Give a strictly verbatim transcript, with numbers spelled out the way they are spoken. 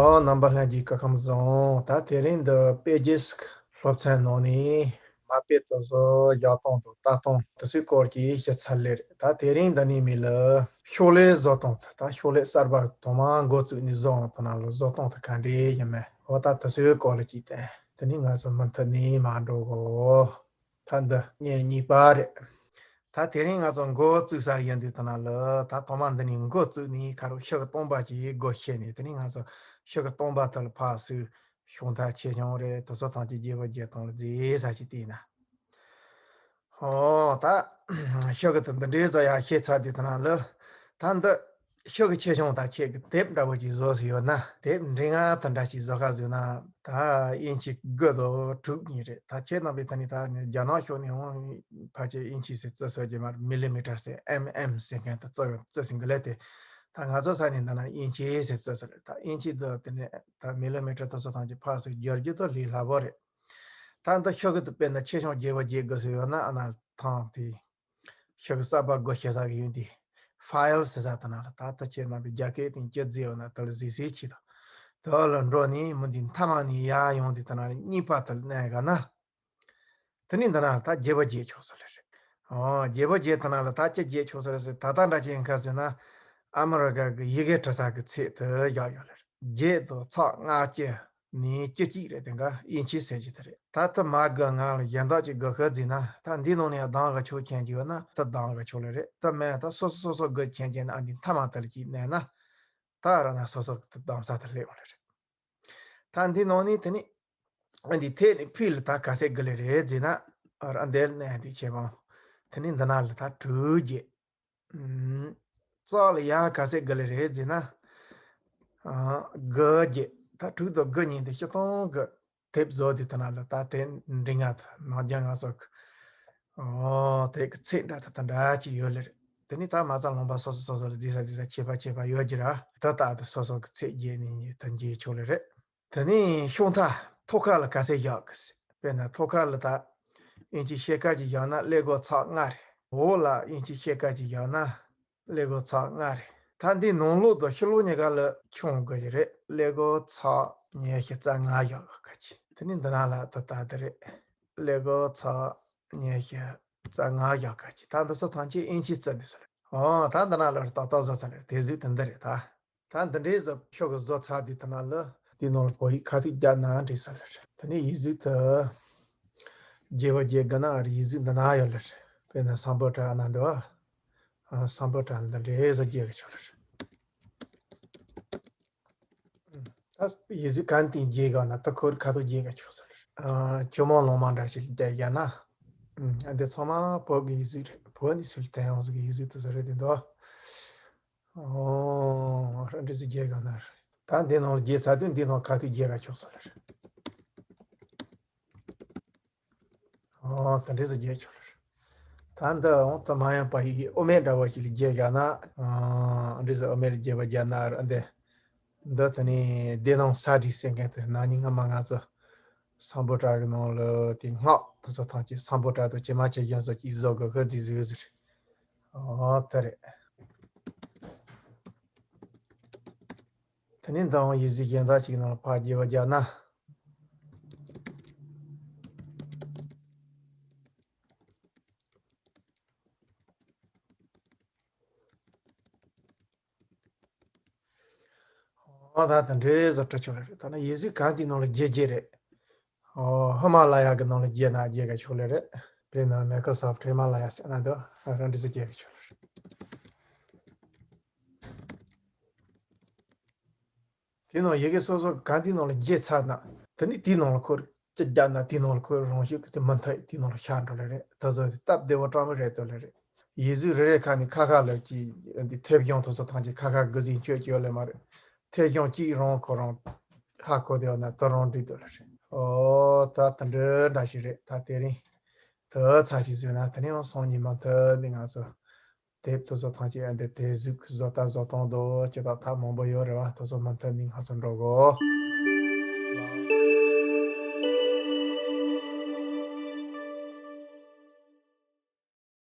ཨོ། རྣམ་པ་ལྷན་རྒྱས་སྐུ་ཁམས་བཟང་། ད་དེ་རིང་འདི་དཔེ་རྒྱས་སློབ་ཚན་ནང་ནས་མ་དཔེ་དེ་ཚོ་བཞག་སྟངས་དང་ལྟ་སྟངས་དེ་ཚོའི་སྐོར་གྱི་ཞིབ་ཚགས་ལེ་རེད། ད་དེ་རིང་འདི་ནས་མི་ལ་ཤོག་ལྷེ་བཟོ་སྟངས་དེ། ད་ཤོག་ལྷེ་གསར་པ་དང་མ་འགོ་བཙུགས་ནས་བཟོ་འོང་དེ་ནང་ལ་བཟོ་སྟངས་དེ་ག་འདྲས་ཡིན་མིན། འོ། ད་དེ་ཚོའི་སྐོར་ལ་ཅིག་བསྟན། དེ་ནས་ང་ཚོ་མུ་མཐུད་ནས་མར་འགྲོ་གོ། ད་འདི་ཉིན་གཉིས་པ་རེད། ད་དེ་རིང་ང་ཚོ་འགོ་བཙུགས་ས་ཡིན་དུས་དེ་ནང་ལ། ད་ཐོག་མ་འདི་ནས་འགོ་བཙུགས་ནས་ཁ་རོག་ཤོག་གུ་སྟོང་པ་ཅིག་སྒོ་ཕྱེ་ནས། དེ་ནས་ང་ཚོ་ཤོག་གུ་སྟོང་པ་དེ་ལ་ཕར་ཚུར་ཤོག་མཐའ་ཆེ་ཆུང་རེད། དེ་ཚོ་ཐམས་ཅད་རྒྱས་པ་རྒྱས་སྟངས་ལ་རྩིས་ས་ཞིག་བལྟས་ན། ཨོ། ད་ཤོག་གུ་དེ་འདི་འདྲའི་བཟོ་ཡག་ཤེས་ཚར་དུས་དེ་ནང་ལ། ད་འདི་ཤོག་གུ་ཆེ་ཆུང་དང་ཁྱེད་ཀྱི་དེབ་འདྲ་བོ་ཅིག་བཟོ་ཟེར་ཡོད་ན། དེབ་འབྲིང་ང་དེ་འདྲ་ཞིག་བཟོ་ག་ཟེར་ན། ད་ཨིན་ཆི་དགུ་དང་དྲུག་གཉིས་རེད། ད་ཁྱེད་རྣམ་པས་ད་ནི་ད་ནི་རྒྱ་ནག་ཕྱོགས་ནས་འོང་། ཕལ་ཆེར་ཨིན་ཆི་ཟེར་རྩི་ས་རྒྱུ་མ་རེད། མི་ལི་མི་ཊར་ཟེར། ཨེམ་ཨེམ་ཟེར་མཁན་དེ་རྩི་རྩི་ཟིན་གི་ལས་དེ། ད་ང་ཚོ་ས་ནས་འདི་ན་ཨིན་ཆི་ཟེར་རྩི་ས་རེད། ད་ཨིན་ཆི་དང་དེ་ནས་ད་མི་ལི་མི་ཊར་དེ་ཚོ་ཐམས་ཅད་ཕར་ཚུར་སྦྱར་རྒྱུ་དེ་ལས་སླ་པོ་རེད། ད་འདི་ཤོག་གུ་དེ་དཔེར་ན་ཆེ་ཆུང་རྒྱས་པ་རྒྱས་དགོས་ཟེར་ཡོད་ན། ཨ་ན་ཐང་དེ། ཤོག་གུ་གསར་པ་སྒོ་ཕྱེ་ས་གི་ཡོད་དེ། ཕ་ཡལ་ཟེར་ས་དེ་ནང་ལ། ད་ལྟ་ཁྱེད་རྣམ་པས་རྒྱ་སྐད་དེ་སྐྱོར་རྩིས་ཡོད་ན་དེ་ལ་གཟིགས་གཟིགས་བྱེད་དང་། དེ་ལ་འགྲོ་ནས་མི་འདི་མཐའ་མ་ནས་ཡར་ཡོང་དུས་དེ་ནང་ལ་གཉིས་པ་དེ་ལ་མནན་ག་ན། དེ་ནས་འདི་ནང་ལ་ད་རྒྱས་པ་རྒྱས་ཆོག་ས་ལེ་རེད། ཨོ། རྒྱས་པ་རྒྱས་དེ་ནང་ལ་ད་ཅི་རྒྱས་ཆོག་ས་རེད་ཟེར། ད་ལྟ་འདྲ་ཅན་ཁ་ཟེར་ན་ཨ་མི་རི་ཀ་གི་ཡི་གེ་འབྲི་ས་གི་ཚད་དེ་བཞག་ཡོད་ལེ་རེད། བརྒྱད་དང་ཚེག་ལྔ་བཅུ་ནས་བཅུ་གཅིག་རེད། དེ་ག་ཨིན་ཆི་ཟེར་གྱི་དེ་རེད། ད་ད་མ་དགོས། ང་ལ་གཞན་དག་ཅིག་དགོས་ཤེས་ཟེར་ན། ད་འདི་ནང་ནས་གདམ་ག་ཆོག་མཁན་ཅིག་ཡོད་ན་ད་གདམ་ག་ཆོག་ལེ་རེད། ད་མེད། ད་སོ་སོ་སོ་སོ་དགོས་མཁན་ཅིག་ན་འདི་མཐའ་མ་དེ་ལ་ཅིག་མནན་ན། ད་ར་ན་སོ་སོ་གི་གདམ་ས་དེ་སླེབས་འོང་ལེ་རེད། ད་འདི་ནང་ནས་དེ་ནས་འདི་ཐད་ནས་ཕུད་ལ་ད་ག་ཚད་དགོས་ལེ་རེད་ཟེར་ན། ཨ་ར་འདི་ལ་མནན་དུས་ཁྱེད་པང་། དེ་ནས་འདི་ན་ལ་ད་དྲུག་བརྒྱད། ཨུམ། ཙག་ལ་ཡ་ག་ཚད་དགོས་ལེ་རེད་ཟེར་ན། ཨ། དགུ་བརྒྱད། ད་དྲུག་དང་དགུ་གཉིས་དེ་སྤྱིར་བཏང་གི་དེབ་བཟོ་དུས་དེ་ན་ལ་ད་དེ་འབྲིང་ང་ད་ནང་རྒྱ་ང་ཚོ་གི། ཨོ། དེ་གི་ཚད་འདྲ་ད་ད་འདྲ་ཅིག་ཡོད་ལེ་རེད། དེ་ནས་ད་མ་རྩ་ལུང་པ་སོ་སོ་སོ་སོ་ལ་རྩིས་ས་རྩིས་ས་ཁྱད་པར་ཁྱད་པར་ཡོད་ཀྱི་ར། ད་ད་དེ་སོ་སོ་གི་ཚད་རྒྱས་ནས་ད་འགྱེལ་ཆོག་ལེ་རེད། དེ་ནས་ཤོག་མཐའ་ཐོག་ཁ་ལ་ག་ཚད་བཞག་གི་ཟེར། དཔེར་ན་ཐོག་ཁ་ལ་ད་ཨིན་ཆི་ཕྱེད་ཀ་ཅིག་བཞག་ན་ཀླད་ཀོར་ཚེག་ལྔ་རེད། འོག་ལ་ཨིན་ཆི་ཕྱེད་ཀ་ཅིག་བཞག་ན་ཀླད་ཀོར་ཚེག་ལྔ་རེད། ད་འདི་ནང་ལོགས་དང་ཕྱི་ལོགས་གཉིས་ཀ་ལ་ཆུང་དགོས་ཀྱི་རེད། ཀླད་ཀོར་ཚེག་ཉི་ཤུ་རྩ་ལྔ་བཞག་ག་ཅི། དེ་ནས་འདི་ན་ལ་ད་ད་འདི་རེད། ཀླད་ཀོར་ཚེག་ཉི་ཤུ་རྩ་ལྔ་བཞག་ག་ཅི། ད་འདི་ཚོ་ཐམས་ཅད་ཨིན་ཆི་རྩི་འདི་ཚོ་རེད། ཨོ། ད་འདི་ན་ལ་ཏག་ཏག་བཟོ་ཚར་རེད། དེབ་གཟུགས་དེ་འདི་རེད་ད། ད་འདི་འདྲའི་བཟོ་ཤོག་གུ་བཟོ་ཚར་དུས་དེ་ན་ལ་དེ་ནང་ལ་བོད་ཡིག་ཁ་ཐུག་བརྒྱབ་ན་འགྲིག་ས་རེད། དེ་ནས་ཡིག་གཟུགས་དེ་རྒྱས་པ་རྒྱས་དགོས་ན་ཨ་རི་ཡིག་གཟུགས་འདི་ན་ཡོད་ལེ་རེད། དཔེར་ན་སམ་བྷོ་ཊ་ན་འདུག་ཨ། སམ་བྷོ་ཊ་ལ་འདི་འདྲའི་བཟོ་རྒྱས་གི་ཆོག་ལེ་རེད། ད་ཡིག་གཟུགས་གང་དེ་རྒྱས་དགོས་ན་ད་ཁོ་རང་ཁ་ཐུག་རྒྱས་གི་ཆོག་ས་རེད། ཇོ་མོ་གླང་མ་འདྲ་ཞིག་བརྒྱབ་ཡ་ན། ཨ། འདི་ཚང་མ་བོད་ཀྱི་ཡིག་གཟུགས་རེད། བོད་ནས་སུས་བསྟན་ཡོང་ཟིག་གི་ཡིག་གཟུགས་དེ་ཚོ་རེད་དེ་འདུག་ཨོ། ར་འདྲི་ཟིག་རྒྱས་ག་ན་རེད། ད་འདི་ནང་རྒྱས་ཚར་དུས་འདི་ནང་ཁ་ཐུག་རྒྱས་ག་ཆོག་ས་རེད། ཨོ། ད་འདྲི་ཟིག་རྒྱས་ཆོག་རེད། ད་འདི་འོང་ད་མ་ཡང་པ་ཡི་གེ་དབུ་མེད་འདྲ་བོ་ཞིག་ལ་རྒྱས་ག་ན། ཨ། འདྲི་ཟིག་དབུ་མེད་ལ་རྒྱས་པ་རྒྱག་ན་ར་འདི། འདི་ད་ནི་སྡེ་སྣོད་གསར་བསྒྲིགས་ཟེར་མཁན་དེ་ན་ནིང་སྔ་མ་ང་ཚོ་སམ་བྷོ་ཊ་གི་ནང་ལ་དེ་སྔགས་དེ་ཚོ་ཐམས་ཅད་སམ་བྷོ་ཊ་དང་ཇི་མ་ཇི་བཞིན་སོགས་ཀྱིས་བཟོ་དགོས་ཤོག་ཟེར་ཟེར་ཟེར། ཨོ། དེ་རེད། དེ་ནས་ད་འོང་ཡིག་གཟུགས་གཞན་དག་ཅིག་ནང་ལ་ཕར་རྒྱས་པ་རྒྱག་ན། ཨོ། ད་དེ་འདྲའི་བཟོ་འདྲ་ཆོག་ལེ་རེད། ད་ནི་ཡིག་གཟུགས་གང་དེའི་ནང་ལ་རྒྱས་རྒྱས་རེད། ཨོ། ཧི་མ་ལ་ཡ་གི་ནང་ལ་རྒྱས་ན་རྒྱས་ག་ཆོག་ལེ་རེད། དཔེར་ན་མའི་ཀྲོ་སོབ་ཧི་མ་ལ་ཡ་ཟེར་ན་འདི་རང་འདྲ་ཟིག་རྒྱས་ག་ཆོག་ལེ་རེད། དེའི་ནང་ཡི་གེ་སོ་སོ་གང་དེའི་ནང་ལ་རྒྱས་ཚར་ན། དེ་ནི་དེའི་ནང་ལ་ཁོ་ཅི་རྒྱག་ན་དེའི་ནང་ལ་ཁོ་རང་བཞིན་གྱིས་དེ་མུ་མཐུད་དེའི་ནང་ལ་ཤར་འགྲོ་ལེ་རེད། ད་གཟོད་དེ་སྟབས་བདེ་བོ་དྲང་མོ་རེད་འདོད་ལེ་རེད། ཡིག་གཟུགས་རེ་རེ་ཁ་ནས་ཁ་ཁ་ལབ་ཀྱི་འདི་མཐེབ་གཞོང་དེ་ཚོ་ཐམས་ཅད་ཁ་ཁ་དགུ་ཟིན་སྤྱོད་ཀྱི་ཡོད་ལེ་མ་རེད། མཐེབ་གཞོང་གཅིག་རང་ཁོ་རང་ཧ་གོ་བསྡད་ཡོད་ན་དེ་རང་འགྲིག་འདོད་ལེ་རེད། ཨོ། ད་དེ་འདྲ་འདྲ་ཞིག་རེད། ད་དེ་རིང་དེ་ཚར་ཞིག་བཟོས་ན་དེ་ནས་ཡང་སང་ཉིན་མ་མཐུད་ནས་ང་ཚོ་དེབ་དེ་ཚོ་ཐམས་ཅད་ཨ་འདི་དེབ་གཟུགས་བཟོ་ལྟ་བཟོ་སྟངས་དང་ཅི་དག་ཐབས་མང་པོ་ཡོད་རེད་བ། དེ་ཚོ་མུ་མཐུད་ནས་ང་ཚོ་འགྲོ་དགོས།